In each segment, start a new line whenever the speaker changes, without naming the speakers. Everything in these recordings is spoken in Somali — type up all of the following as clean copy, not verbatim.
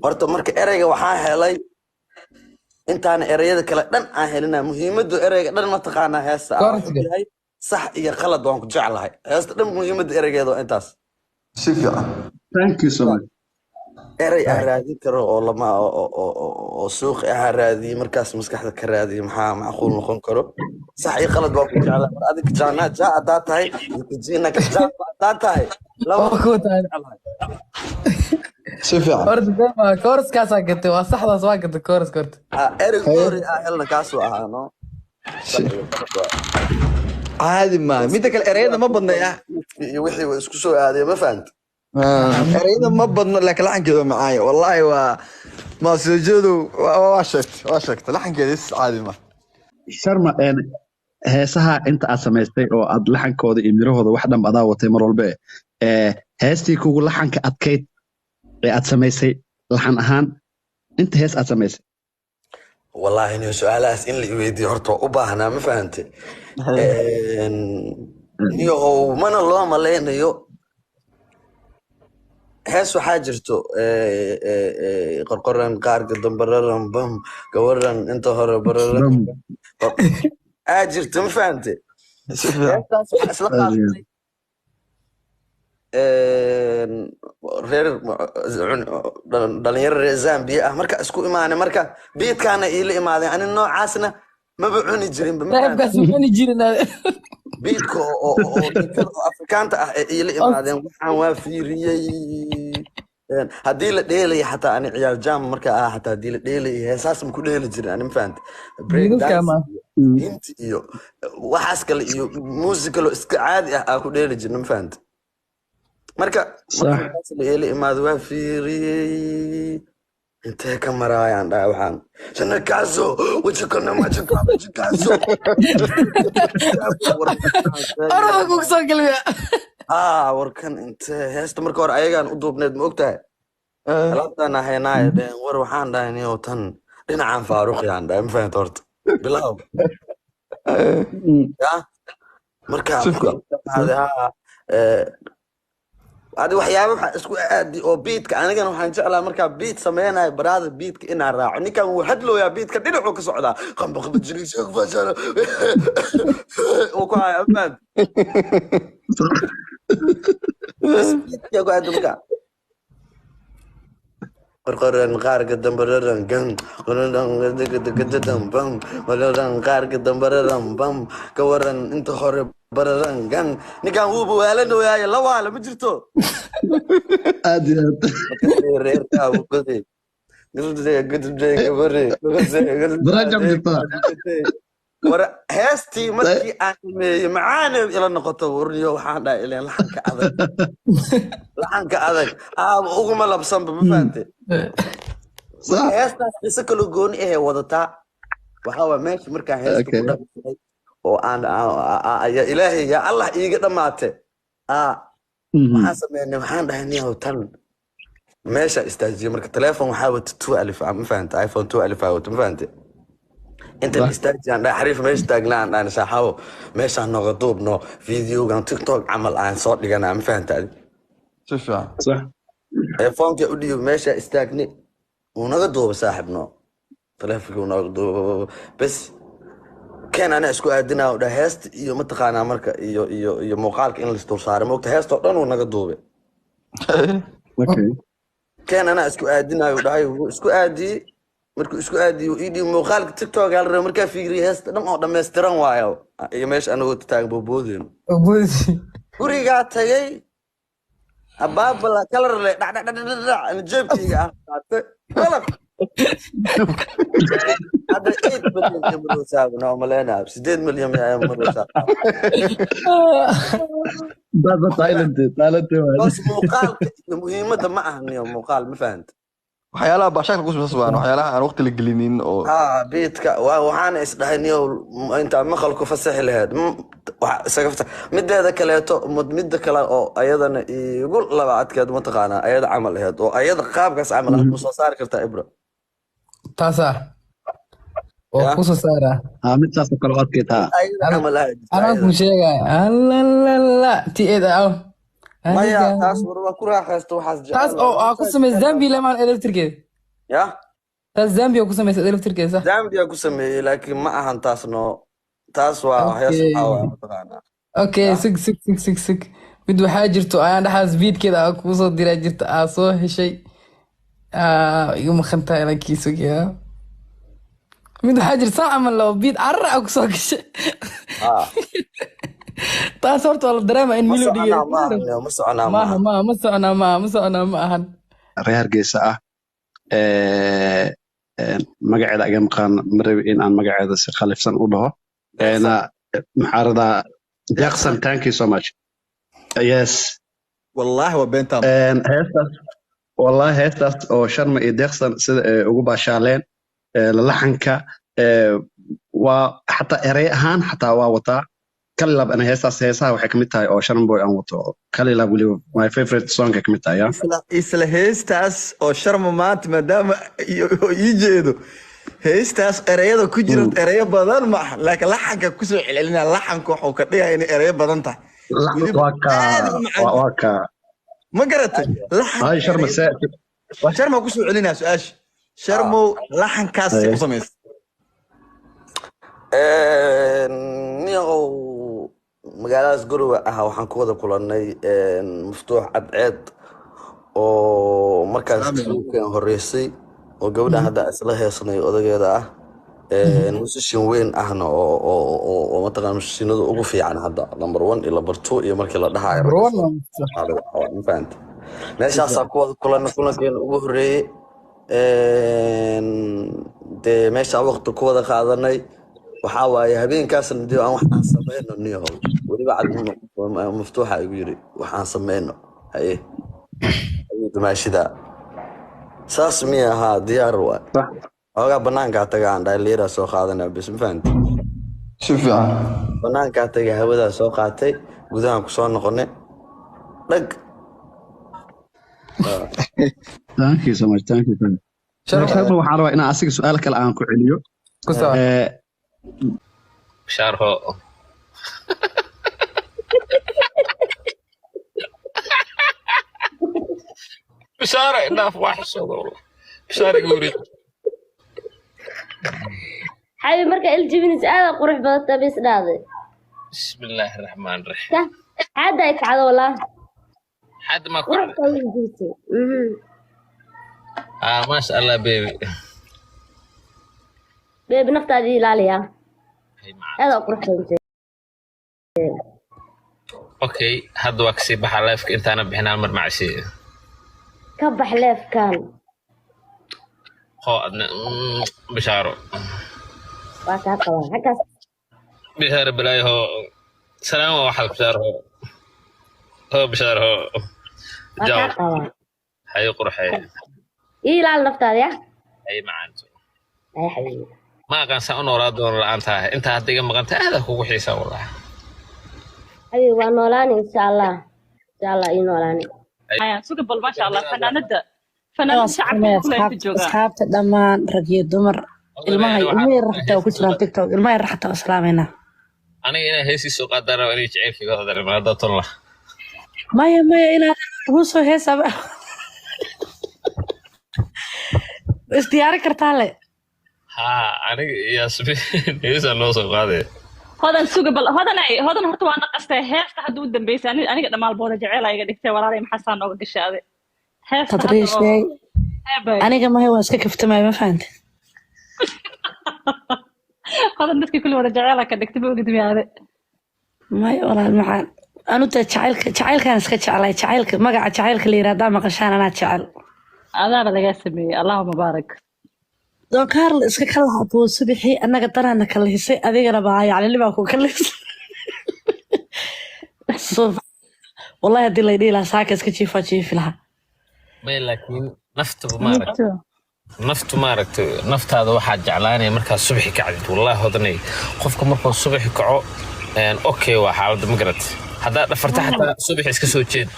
Horta marka ereyga waxaan helay intaan ereyada kale dhan aan helina. Muhiimaddu ereyga dhan mataqaanaa heesta ah wuxuu
Chorus-ka.
yahay sax iyo qalad waan ku jeclahay. Heesta dhan muhiimadda ereygeeda waa intaas.
Si fiican.
Thank you so much.
Erey aan raadin karo oo lama oo suuqi ah raadiyey, markaas maskaxda ka raadiyey, maxaa macquul noqon karo? Sax iyo qalad waa ku jeclahay. Mar adiga jaana ja haddaa tahay iyo kajina kaja haddaa tahay,
Oo
labada
ku tahay.
jeclahay.
Si fiican.
Horta been baa chorus-kaasaa gatay, waa saxdaas, waa gatay chorus-ka horta.
Ah, erey ugu horreey aan helna kaasuu ahaa, no, sax iyo qalad waa.
Caadi maaha. Midda kale, ereyada ma badna ya.
Iyo wixii waa isku soo aaday, ma fahant?
Ereyada ma badno, laakiin laxankeeda waa macaanya. Wallaahi waa maasoojeedu, waa sheegtay laxankeeda is caadi ma.
Sharma, heesaha inta aad samaystay oo aad laxankooda iyo mirahooda wax dhan adaa watay mar walba, ee heestii kugu laxanka adkayd ee aad samaysay laxan ahaan, inta hees aad samaysay?
Wallaahi niyo, su-aalahaas in la iweydiiyo horta waa u baahnaa, ma fahante? Niyahow, mana loo malaynayo. Hees waxaa jirto qorqoran qaarka dambararan bam gawaran inta hore bararan aa jirto, ma fahante?
Si fiican.
Heestaas waxaa isla qaadatay reer dhalinyaro reer Zambia ah. Marka isku imaanay, marka beat-kaana iila imaadeen, ani noocaasna maba cuni jirinba, ma fahante?
Saaxiibkaas ma cuni jirin.
Beat-ka oo beat-kada oo Afrikaanta ah ee iila imaadeen, waxaan waa fiiriyey. Haddii la dheelaya xataa, ani ciyaal jam marka ah, xataa haddii la dheelaya heesaas ma ku dheeli jirin ani, ma fahante? Break
Midadka
dance
ma
iyo hinti iyo waxaas kale iyo muusikalo iska caadi ah aa ku dheeli jirna, ma fahante? Marka markaas la iila imaado, waa fiiriyey, intee ka maraayaan dhahay, waxaan shanakaaso wajikana majika wajikaaso.
Orada kugu soo galbiya.
Ah, warkan intee heesta marka hore ayagaan u duubneed, ma ogtahay? Alaabtaan haynaaye dhehen. War waxaan dhahay, niyow, tan dhinacan faaruqyaan dhahay, ma fahanta? Horta bilow ya marka
Si fiican.
Adi waxyaaba waxaa isku aadi oo beat-ka. Anigana waxaan jeclaa markaa beat sameynayo baraada beat-ka inaan raaco. Ninkan wuu hadlooyaa, beat-ka dhinacuu ka socdaa, qamba qamba jirisfasalo uu ku haya, ma fahanta? Bas beat-ka ku aadi markaa qorqoran qaarka dambararan gan qoraran bam walaran qaarka dambararan bam ka waran inta hore bararan gan. Ninkan wuuba waalanooyaaye, la waala ma jirto.
Aad iyo aad.
Reerka goday
Daraja jirtaa.
War heestii markii aan sameeyey macaanay ila noqoto. Warniyo, waxaan dhahay, ileen laxanka adag, laxanka adag aaba uguma labsanba, ma fahante? Heestaas qiso kaloo gooni ahee wadataa. Waxaa waa meesha markaa heesta ku dhamaatay oo aan ya Ilaahay ya Allah iiga dhamaate. Waxaan sameynay, waxaan dhahay, niyahow, tan meesha istaajiyey. Marka telefoon waxaa wata 12 ah, ma fahante? iPhone 12 aa wata, ma fahante? Inta istaajiyaan dhahay, xariif meesha taagnaa aan dhahay, saaxaabo, meeshaan nooga duubno videogan, TikTok camal aan soo dhiganaa, ma fahante adi?
Si fiican.
Telefoonka u dhiibo, meesha istaagnay, wuu naga duuba saaxibno, telefonkii wuu naga duuba. Bes keen anaa isku aadinaa dhahay heesta iyo mataqaanaa marka iyo muuqaalka in laisdul saaray, moogta? Heesta oo dhan wuu naga duubay. Keen anaa isku aadinayo dhahay, wuu isku aadiyey. Markuu isku aadiyey, wuu ii dhiibay muuqaalka TikTok aa la rabay. Markaa fiiriyey, heesta dhan oo dhammaystiran waayo iyo meesha anagoo taagan booboodeeno. Gurigaa tagay, abaabala kalar le dhac dhac dhac dhac dhac, ana jeebkayga ah qaatay qalab. Hadda 8 milyan iyo marwaysaa noo maleynaa, 8 milyan ayaa marwaysaa.
Dada talented, talented waay.
Hoos muuqaalka iyo muhiimadda ma ahniyo muuqaal, ma fahanta?
Waxyaalaha baashaaka ku saabsan, waxyaalaha aan waqti la gelinin oo
Haa, beat-ka waa waxaana isdhahay, niyow, intaa maqalku fasaxi lahayd, isaga fasax. Mideeda kaleeto, midda kale oo ayadana iigu laba adkeed, mataqaanaa, ayada camal ahayd oo ayada qaabkaas camal ah, ma soo saari kartaa, Ibra?
Taasaa oo
Ya.
kusoo saaraa.
Mid saas oo kale oo adkeyd, haa.
Ayada camal ahayd jirta
Anaa
ayada.
kuu sheegaya alalala ti eeda aw.
Maya, taas war waa ku raaxaysta waxaas
taas
jecel.
Oo aa ku samey Zambi lamaan electriceed.
Ya.
Taas Zambia ku samaysay adiga laftirkeeda, sax?
Zambia ku sameeyey, laakiin ma ahan taas. No, taas waa hees. Waxaa waaya mataqaanaa.
Okay.
Ya.
Sig, sig, sig, sig, sig. Mid waxaa jirto ayaan dhexaas beatkeeda aa kugu soo diraa jirta, aa soo heshay. Igu maqan tahay, laakiin sug. Mid waxaa jirta saa camal loo beat carar aa kusoo gashay. Taas horta waa la dareema in
Ma
melodigeeda
soconaa ma ahan, ma soconaa ma
maaha.
ahan.
Maaha, ma soconaa maaha, ma soconaa ma ahan.
Reer Hargeysa ah, magaceeda aga maqaan, ma rabi in aan magaceeda si khalifsan u dhaho. Maxaa radaa, Jackson, thank you so much, yes.
Wallaahi waa beentaa.
Heestaas wallahi, heestaas oo Sharma iyo Deeqsan sida ay ugu baashaaleen, laxanka, waa xataa erey ahaan xataa waa wataa kalilab. Ana heestaas heesaha waxay kamid tahay oo Sharma Boy aan wato kalilab, weliba my favorite song ay kamid tahay, ya.
Isla heestaas oo Sharma maanta maadaama oo ii jeedo, heestaas ereyada ku jira ereyo badan ma aha, laakiin laxanka kusoo celcelinaya, laxanka wuxuu ka dhigaya inay ereyo badan tahay.
Laxanka waa ka
aad u macaan.
Waa ka
Ma garatay laxanka?
Hay Sharma se.
Sharma kusoo celinaya su-aasha. Sharmow, laxankaas si u samaysay?
Niyow, magaaladaas Gorowa ah waxaan ku wada kulannay Maftuux Cadceed oo markaas
Salaam.
Iskuulkan horeysay oo gabadhan hadda isla heesnay odageeda ah, musician weyn ahna oo mataqaan musicianada ugu fiican hadda, number one iyo number two iyo markii la dhahayo
Number
ragga
one waa Maftuux.
Soomaalida ah, ma fahanta? Meeshaasaa ku wada kulanay, kulankeena ugu horreeyey. Dee meeshaa waqti ku wada qaadanay. Waxaa waaye habeenkaasna dee aan waxaan sameyno niyahow, weliba cad Maftuuxa igu yiri waxaan sameyno, haye ayuu dumaashida saas miya ahaa, diyaar waay. Xoogaa banaankaa taga aan dhahay, liiraa soo qaadanaa bis, ma fahanti?
Si fiican.
Banaankaa tagay, hawadaa soo qaatay, gudahaan kusoo noqonay, dhag.
Thank you so much, thank you so much.
Sharma.
Sharma, waxaan rabaa inaan asiga su-aal kale aan ku celiyo.
Ku soco.
Sharho. Bishaara idhaaf, waa xishooda wallah. Bishaara iga wareeg.
Xabi, marka iljibinaysa aada qurux badanta bis dhaaday.
Bismillaahi raxmaani raxiim.
Sah, xaada ay kacdo wallah.
Hadda ma ku
qurux baa iljibisay.
Ah, maasha Allah, baby.
Baby, naftaada ilaaliya.
Hay macaan.
Aada qurux badantay.
Okay, hadda waa kasii baxaa live-ka, intaana bixin hal mar macashiye.
Ka bax live-kan.
Hoo adna, bishaaro.
Waa kaa qabaa xaggaas.
Bishaaro balaayo, hoo. Salaam waa waxaad bishaaro hoo. Hoo bishaaro hoo.
Waa
Jaw.
kaa qabaa.
Hay qurxay.
Ii ilaali naftaada ya.
Hay macaanto.
Ay xabiibi.
Ma aqaan saan u noolaa doono la'aantahay. Intaa hadda iga maqan tahay aad kugu xiisaa wallahi.
Xabiibi, waa noolaani insha Allah, insha Allah ii noolaani.
Ayaan suga bal, maasha Allah, fanaanada shacabka kule inta joogaa.
Asxaabta dhammaan, rag iyo dumar, ilmaha ilmaha yar xataa waa ku jiraan TikTok, ilmaha yar xataa waa salaameynaa.
Aniga inaa heesii soo qaadaan rabo, inay jaceylkayga wada dareemaan haddaa ton lah.
Maya, maya, inaad ugu soo heesaba isdiyaarin kartaa le.
Haa, aniga iyo Yasmiin heesaa noo soo qaadaya.
Hodan, suga bal, Hodan, ay Hodan, horta waa naqastay heesta hadda u dambeysay. Aniga dhamaalbooda jeceel iga dhigtay walaalay, maxaa saa nooga gashay ade heesta hadda oo
Tadriishay.
Eebay.
Aniga maya, waan iska kaftamaya, ma fahante?
Hodan, dadkii kulli wada jeceel ka dhigtay, ma ogid miyaade?
Maya walaal macaan, anu dee jacaylka, jacaylkaan iska jeclay, jacaylka magaca jacaylka la yiraahdaa maqashaan anaa jecel.
Adaaba lagaa sameeyey, Allahu mubaarak.
Don Carlo iska kala buu subixii, annaga danaana kala hisay, adigana baa yacni baa ku kala hisay. So wallahi haddii lay dhihi lahaa saaka iska jiifaa, jiifi lahaa.
May, laakiin naftuba maaragtay, naftu maaragtay, naftaada waxaad jeclaanaya markaad subaxi kacdid. Wallahi Hodanay, qofka markuu subaxi kaco, okay waa xaaladda, ma garat? Haddaad dhafarta xataa subaxi iska soo jeed,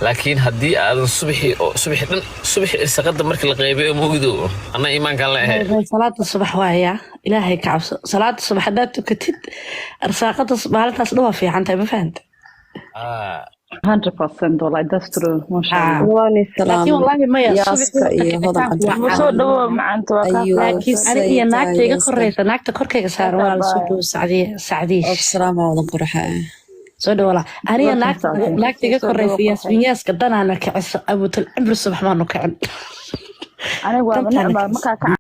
laakiin haddii aadan subaxi oo subaxi dhan subaxi irsaqada marka la qaybiyo moogdo, anna iimaankaan leeyahay.
Salaada subax waaya, Ilaahay ka cabso. Salaada subax haddaad tukatid, arsaaqada maalintaas dhan waa fiican tahay, ma fahanta?
Ah.
100% wallahi, that's true, masha Allah.
Waan
Laakiin wallahi maya,
Yaaska
subaxii
iyo
horta
Hodan
kicitaanku waa
soo
caan.
dhawo macanta, waa kaa
Ayuu
Laakiin ani iyo naagta iga koreysa, naagta korkayga saaran waa la soo dhowo Sacdiye, Sacdiish.
Salaama wadan qurxa.
Soo dhawo walaa. Aniga
Welcome,
naagta
Sacdiye.
naagta iga
Soo dhawo
koreysa
qurxay.
Yaasmin Yaaska danaana kiciso abuutal cimri subax maanu kicin.
Aniga waaba
Dantaana
necbaa
kiciso.
markaa.